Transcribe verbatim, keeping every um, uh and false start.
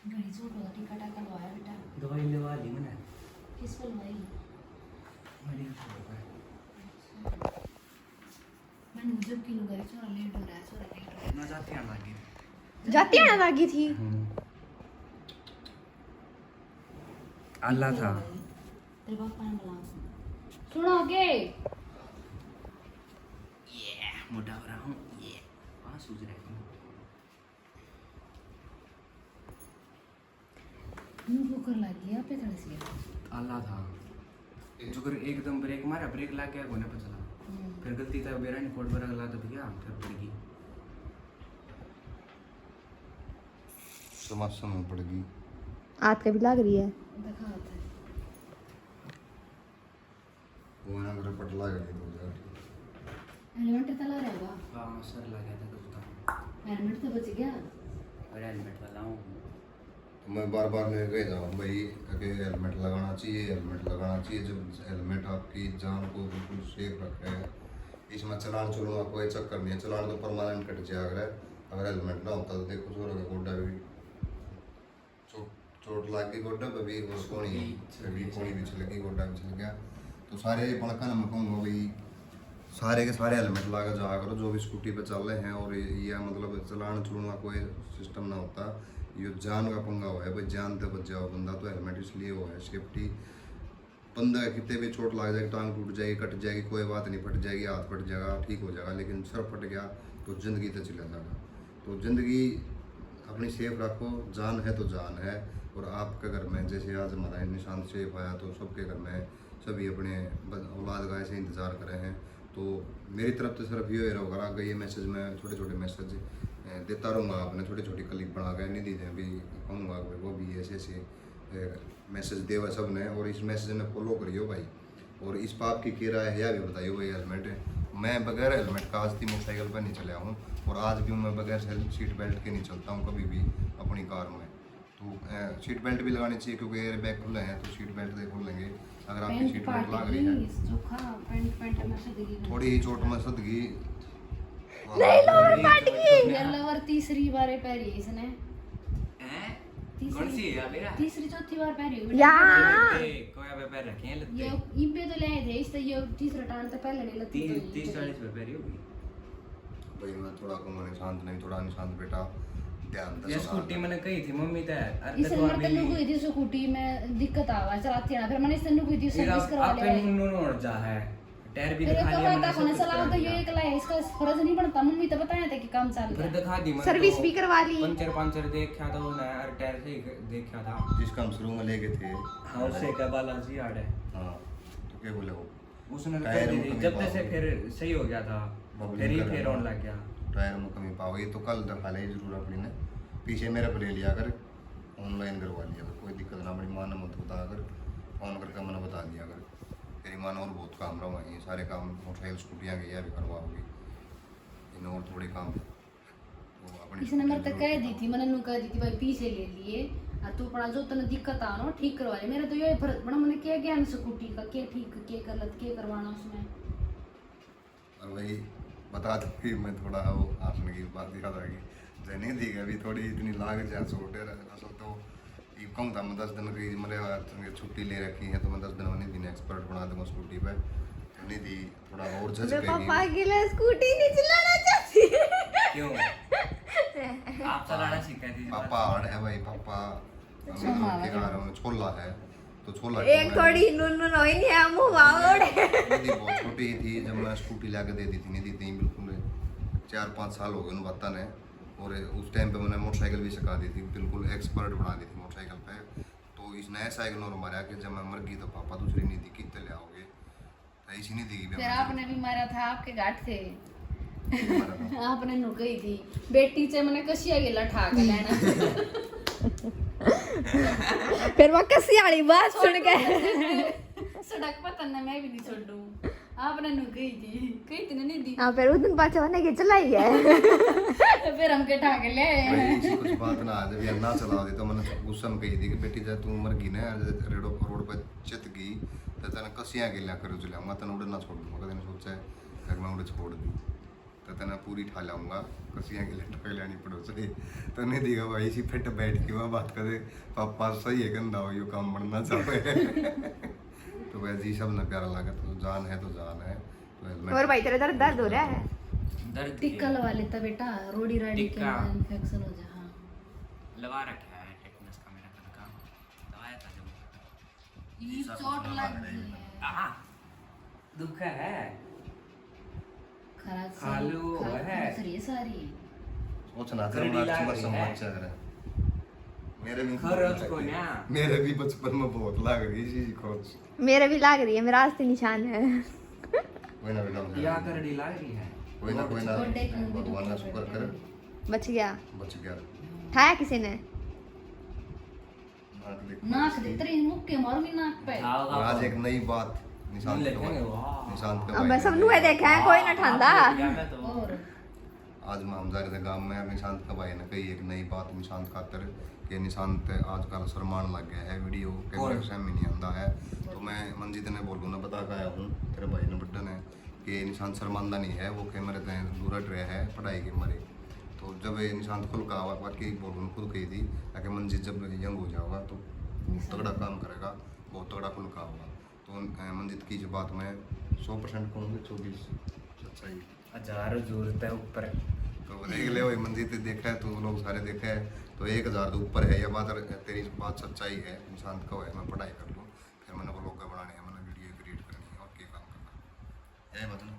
घड़ी चोट होता, टिका टाका लवाया बेटा? दवाई लगा ली मैंने। किस पर लवाई? मैंने छोड़ कर। मैंने जब की लुगाई, छोरा लेट हो रहा है, छोरा लेट हो रहा है। ना जाती आने लगी। जाती आने लगी थी। हम्म। आला था। तेरे पापा ने बुलाओ। सुनो के? ये मोटा हो रहा हूँ, ये। हाँ, सूझ रहा है। यूं कुकर लग गया पे खड़े से। आला था। जुगर एकदम ब्रेक मारा, ब्रेक लग गया, कोने पे चला। हम्म। फिर गलती था, बेरा नहीं, कोट पर अगला दब गया, फिर पड़ गई। समासन में पड़ गई। हाथ के भी लग रही है। दिखा हाथ। वो ना मेरा पटला गया तो जा। हेलमेट तो ला रहा होगा। हाँ, सर ला गया था कुछ तो। हेलमेट तो बच गया। अरे हेलमेट वाला हूँ। तो मैं बार बार नहीं कह जाऊँ भाई, अगर हेलमेट लगाना चाहिए, हेलमेट लगाना चाहिए। जब हेलमेट आपकी जान को बिल्कुल सेफ रखे है, इसमें चलान चुलान का कोई चक्कर नहीं है। चलान तो परमानेंट कट जाया करे। अगर हेलमेट ना होता तो देखो, छोरा का गोड्डा भी चोट, चोट लाग गई गोड्डा पे भी, और कोनी, फिर भी कोनी भी छिल गई, गोड्डा भी छिल गया। तो सारे बड़का ना मैं कहूँगा भाई, सारे के सारे हेलमेट लगा जाया करो, जो भी स्कूटी पे चल रहे हैं। और ये, ये मतलब चलान चलून का कोई सिस्टम ना होता, ये जान का पंगा हुआ है भाई, जान ते बच जाओ बंदा, तो हेलमेट इसलिए हुआ है, सेफ्टी। बंदा कितने भी चोट लग जाएगी, टांग टूट जाएगी, कट जाएगी, कोई बात नहीं, फट जाएगी, हाथ फट जाएगा, ठीक हो जाएगा, लेकिन सर फट गया तो जिंदगी तो चला जाएगा। तो जिंदगी अपनी सेफ रखो, जान है तो जान है। और आपके घर में जैसे आज हमारा निशांत सेफ आया, तो सबके घर में सभी अपने ब-, औलाद का ऐसे इंतज़ार करे हैं। तो मेरी तरफ तो सिर्फ यो ही रहोगा, आगे ये मैसेज मैं छोटे छोटे मैसेज, अ, देता रहूँगा, आपने छोटी छोटी क्लिप बना के नहीं दी थे, अभी कहूँगा कि वो भी ऐसे ऐसे, अ, मैसेज देवा सब ने, और इस मैसेज ने फॉलो करियो भाई। और इस पाप की के राय है, या भी बताइयो भाई। हेलमेट, मैं बगैर हेलमेट का आज तक मोटरसाइकिल पर नहीं चला हूँ, और आज भी मैं बगैर सेल-, सीट बेल्ट के नहीं चलता हूँ कभी भी अपनी कार में। तो, अ, सीट बेल्ट भी लगानी चाहिए, क्योंकि एयर बैग खुले हैं, तो सीट बेल्ट से खोल लेंगे। अगर आपकी सीट बेल्ट लाग रही है, चोखा पैंट, पैंट में सदगी, थोड़ी ही चोट में सदगी। नहीं, लोअर फट गई। ये लोअर तीसरी बार पहरी है इसने। हैं? तीसरी, कौन सी है मेरा? तीसरी चौथी बार पहरी हुई। या। ये कोई पे पहन रखे हैं लत्ते? ये इब्बे तो ले आए थे, इस तो ये तीसरा टाइम तो पहले नहीं लत्ती तीस, तो ये तीस चालीस पे पहरी होगी। भाई मैं थोड़ा को मैंने शांत नहीं, थोड़ा नहीं शांत बेटा, ध्यान दे ये स्कूटी मैंने कही थी मम्मी ते, अरे इस तो नंबर पे लुक हुई थी स्कूटी में दिक्कत आवा चलाती ना, फिर मैंने इससे लुक हुई थी, सर्विस करवा ले। आपे नून नून और जा है। टायर भी दिखा लिया मैंने, सब कुछ करा लिया। ये एकला है, इसका फर्ज नहीं बनता। मम्मी तो बताया था कि काम चल रहा है। फिर दिखा दी मैंने, सर्विस भी करवा ली। पंचर पंचर देखा था उन्हें, और टायर सही देखा था। जिसका हम शुरू में लेके थे। हाँ, उससे क्या बालाजी आड़ है। हाँ, तो क्या बोले वो? उसने तो टायर में कमी पाओगे। जब से फिर सही हो गया था, फिर ही फेर होने लग गया। टायर में कमी पाओगे, ये तो कल दिखा ले जरूर अपनी ने। पीछे मेरे पे ले लिया कर, ऑनलाइन करवा लिया कर, कोई दिक्कत ना। अपनी माँ ने मत बताया कर, फोन करके मैंने बता दिया कर। तेरी माँ ने और बहुत काम रहा है, ये सारे काम मोटरसाइकिल स्कूटियाँ के ये भी करवाओगी, इन्हें और थोड़े काम। तो अपनी इस नंबर तक कह दी थी, मैंने नू कह दी थी, भाई पीछे ले लिए, और तू अपना जो तने दिक्कत आ ना ठीक करवा ले। मेरा तो ये फर्क बड़ा, मैंने क्या ज्ञान स्कूटी का, क्या ठीक, क्या गलत, क्या करवाना उसमें। और भाई बता दो कि मैं थोड़ा वो आसन की बात याद आ गई। जने दी अभी थोड़ी इतनी लाग जा छोटे, असल तो ये कहूँ था मैं दस दिन की मेरे छुट्टी ले रखी है, तो मैं दस दिन में निधि ने एक्सपर्ट बना दूंगा स्कूटी पे। तो निधि थोड़ा और झज मैं पे पापा के लिए स्कूटी नहीं चलाना चाहती। क्यों? आप चलाना सीखा दीजिए। पापा हार्ड है भाई, पापा। अच्छा, हम मावा के घर में छोला है, तो छोला एक थोड़ी नून नून होई नहीं है, मुंह वावड़। निधि बहुत छोटी थी जब मैं स्कूटी लाके दे दी थी निधि, थी बिल्कुल चार पाँच साल हो गए उन बातों ने। और उस टाइम पे मैंने मोटरसाइकिल भी सिखा दी थी, बिल्कुल एक्सपर्ट बना दी थी मोटरसाइकिल पे। तो इसने ऐसा इग्नोर मारा कि जब मैं मर गई तो पापा दूसरी निधि कित ले आओगे? तो ऐसी निधि की फिर बीमारी। आपने भी मारा था, आपके घाट थे। मारा था। आपने नु कही थी, बेटी से मैंने कसिया गेला ठा के लेना। फिर वो कसिया वाली बात सुन के सड़क पर तन्ने मैं भी नहीं छोड़ू। आपने नु कही थी, कही थी ना निधि। हाँ, फिर उस दिन पाछे मैंने के चलाई है। तो फिर हम के ठा के ले आए। भाई, ऐसी कुछ बात ना आ जाए, ना चला दे। तो मैंने गुस्सा में कही थी कि बेटी, जब तू मर गई ना, रेडो रोड पर चित गई, तो तने कसियां गेला कर चलाऊंगा, तने उड़े ना छोड़ दूंगा। कदे नहीं सोचा है कि मैं उड़े छोड़ दूँ। तो तने पूरी ठा लाऊंगा, कसियां की लटक लेनी पड़ो सही। तो नहीं दिया भाई, इसी फिट बैठ के वह बात करे, पापा सही है, गंदा हो, यो काम बनना चाहिए। तो भाई जी, सब ने प्यारा लगे तो जान है, तो जान है। तो helmet और भाई, तेरा दर्द, दर्द हो रहा है? दर्द टिक्का लगा लेता बेटा, रोड़ी राड़ी के इन्फेक्शन हो जा। हाँ, लगा रखा है टेटनस का मेरा खुद का, दवाया था जब। ये चोट लग गई है। दुख है। खालू है। सारी। सोच ना कर, मेरे भी बचपन में बहुत लाग रही थी खोच। मेरे भी लाग रही है, मेरा आज तो निशान है। कोई ना बेटा, या करड़ी लाग रही है। कोई ना, कोई ना, भगवान का शुक्र कर। बच गया। बच गया। ठाया किसी ने? नाक देख। नाक देख, तेरी मुक्के मारूंगी नाक पे। और आज एक नई बात निशांत के भाई, निशांत के भाई ने। मैं सब नुए देखा है, कोई ना ठांदा। और आज मैं हम जा रहे थे गांव में, निशांत के भाई ने कही एक नई बात निशांत खातर, कि निशांत आजकल शर्मान लग गया है, वीडियो कैमरे के सामने नहीं आंदा है। तो मैं मंजीत ने बोलूँ ना, बता के आया हूँ तेरे भाई ने, बड्डा ने, कि निशांत शर्मांदा नहीं है, वो कैमरे ते दूर हट रहा है पढ़ाई के मारे। तो जब ये निशांत खुल का आवा, बाकी बोलूँ खुद कही थी, ताकि मंजीत जब यंग हो जाओगा तो तगड़ा काम करेगा, बहुत तगड़ा खुल का होगा। तो मंजीत की इस बात में सौ परसेंट कहूँगी, चौबीस सच्चाई। हजार जोर तै ऊपर। तो देख ले भाई, मंजीत देखा है, तू लोग सारे देखा है, तो एक हजार तो ऊपर है। यह बात, तेरी बात सच्चाई है। निशांत का है, मैं पढ़ाई कर लूँ, फिर मैंने व्लॉग बनाने हैं, मैंने वीडियो क्रिएट करनी है और क्या काम करना है, यही बात ना।